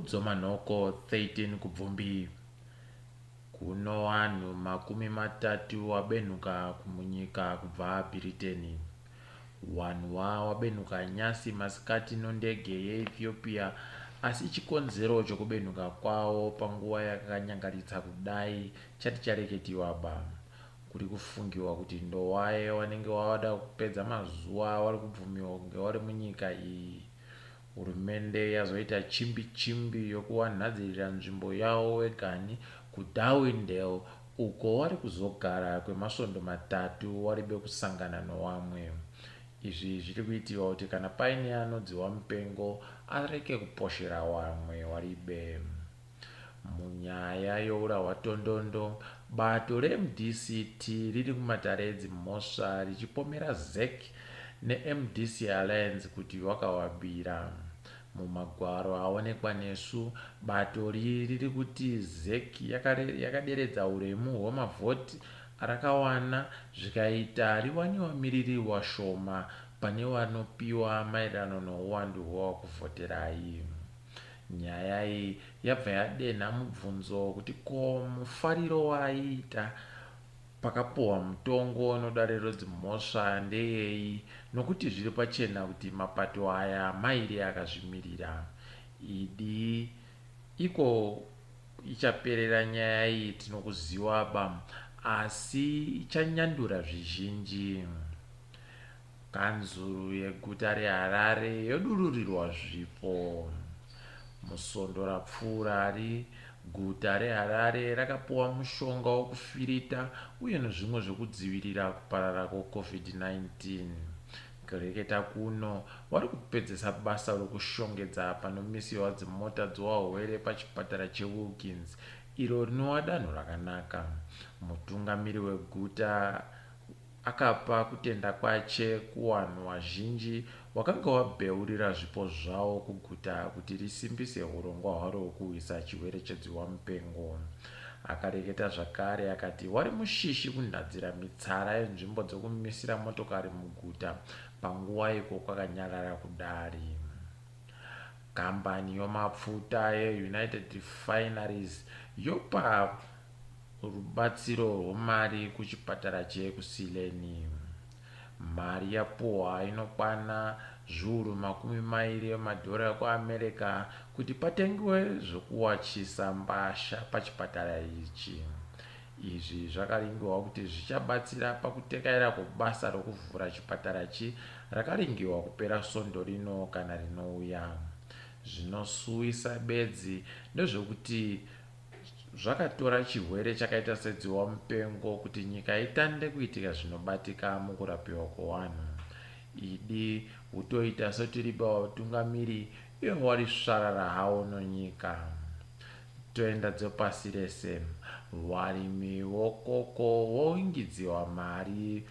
Dzomanhoko 13 Kubvumbi. Kuno wanhu 30 wabenhuka munyika kubva Bhiriteni. Wanhu wa wabenhuka nyasi masikati nondege yeEthiopia asi chikonzero chokubenhuka kwawo panguva yakanyangaritsa kudai chati chareketiwaba. Kuri kufungiwa kuti ndowaye wanenge wada kupedza mazuva wari kubvumiwa kunge wari munyika iyi. Hurumende yazoita chimbi chimbi yokuwanhadzirira nzvimbo yawo wegani kuDarwindale uko wari kuzogara kwemasvondo matatu waribe kusangana nowamwe. Izvi zviri kuitiwa kuti kana paine anodziwa mupengo areke kuposhera wamwe waribe. Munyaya yourahwatondondo, bato reMDCT riri kumatare edzimhosva richipomera zec neMDC Alliance kuti wakawabira. Mumagwaro aonekwa nesu, bato ri riri kuti zec yakaderedza uremu hwemavhoti arakawana zvikaita riwane wamiriri washoma pane wanopiwa maererano nohuwandu hwewakuvhoterai. Nyaya iyi yabva yadenha mubvunzo wekuti ko mufariro waaiita pakapuhwa mutongo nedare redzimhosva ndeyei nokuti zviri pachena kuti mapato aya mairi akazvimirira. Idi iko ichaperera nyaya iyi tinokuziwaba asi ichanyandura zvizhinji. Kanzuru yeguta reHarare yodururirwa zvipo. Musvondo rapfuurari, guta reHarare rakapuwa mushonga wekufirita uye nezvimwe zvekudzivirira kuparara kweCovid-19. Kureketa kuno, vari kupedzesa basa rekushongedza panomisiwa dzimota dzewahwere pachipatara cheWilkins, iro rinova danho rakanaka. Mutungamiri weguta Akapa kutenda kwache kuwanhu wazhinji wakanga wabheurira zvipo zvawo kuguta kuti risimbise hurongwa hwaro hwokuhwisa chihwere chedziwamupengo. Akareketa zvakare akati wari mushishi kunhadzira mitsara yenzvimbo dzokumisira motokari muguta panguva iko kwakanyarara kudari. Kambani yomapfuta yeUnited Refineries yopa rubatsiro rwemari kuchipatara cheEkusileni. Mari yapuhwa inokwana zviuru 20 emadhora ekuAmerica kuti patengewe zvekuwachisa mbasha pachipatara ichi. Izvi zvakaringiwa kuti zvichabatsira pakutekaira kwebasa rokuvhura chipatara chi rakaringiwa kupera svondo rino kana rinouya. Zvinosuwisa bedzi ndezvekuti Zvakatora chirwere chakaita sedziwamupengo kuti nyika itande kuitika zvinobatika mukurapiwa kwewanhu. Idi hutoita setiriba watungamiri iwe wari svarara hawo nonyika. Toenda dzopasi rese. Warimi wokoko woingidziwa mari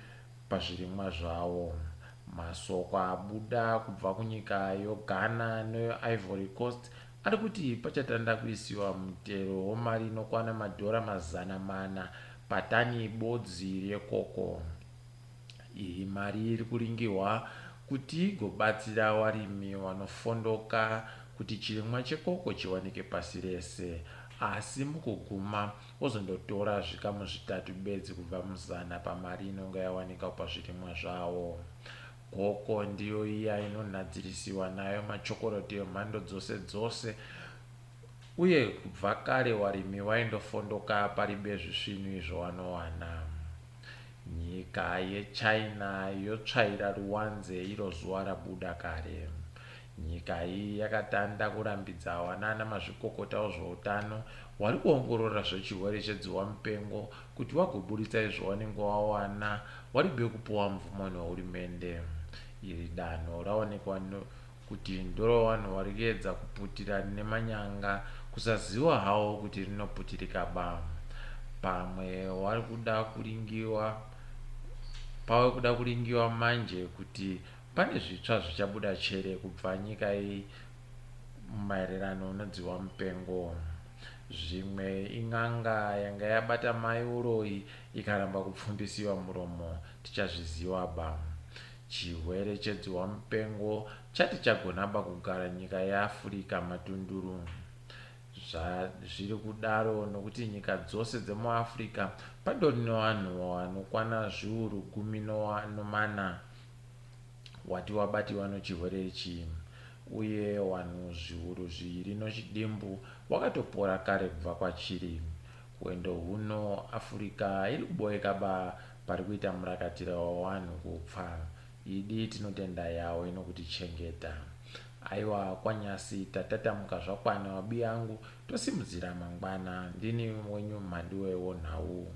pazvirimwa zvawo. Masoko abuda kubva kunyika yoGhana neyoIvory Coast Ari kuti pachatanda kuisiwa mutero wemari inokwana madhora 400 patani bodzi rekoko. Iyi mari iri kuringihwa kuti igobatsira warimi wanofondoka kuti chirimwa chekoko chiwanike pasi rese, asi mukuguma wozondotora zvikamu zvitatu bedzi kubva muzana pamari inonga yawanika pazvirimwa zvawo. Koko ndiyo iya inonhadzirisiwa nayo machokoroti emhando dzose dzose uye kubva kare warimi waindofondoka paribe zvisvinu izvo wanowana. Nyika yeChina yotsvaira ruwanze iro zuva rabuda kare. Nyika iyi yakatanda kurambidza wanana mazvikokota wezvoutano wari kuongorora zvechirwere chedziwamupengo kuti wagoburitsa izvo wanenge wawana waribe kupuwa mvumo nehurumende. Iri danho raonekwa kuti ndorowanhu wari kuedza kuputira nemanyanga kusaziwa hawo kuti rinoputirika ba. Pamwe wari kuda kuringiwa pave kuda kuringiwa manje kuti Pane zvitsva zvichabuda chere kubva nyika iyi maererano nodziwamupengo. Zvimwe in'anga yanga yabata mai uroyi ikaramba kupfumbisiwa muromo tichazviziwaba. Chihwere chedziwamupengo chati chagonaba kugara nyika yeAfurika matunduru. Zvazviri kudaro nokuti nyika dzose dzemuAfrica patori nevanhu vanokwana zviuru gumi nomana wati wabatiwa nochirwere ichi uye wanhu zviuru zviiri nochidimbu wakatopora kare kubva kwachiri. Hwendo huno Afurika iri kuboeka ba pari kuita murakatira wawanhu kupfa. Idi tinotenda Yahweh nokutichengeta. Aiwa kwanyasi tatatamuka zvakwana wabiyangu tosimudzira mangwana. Ndini wenyu Mhanduwe wonhau.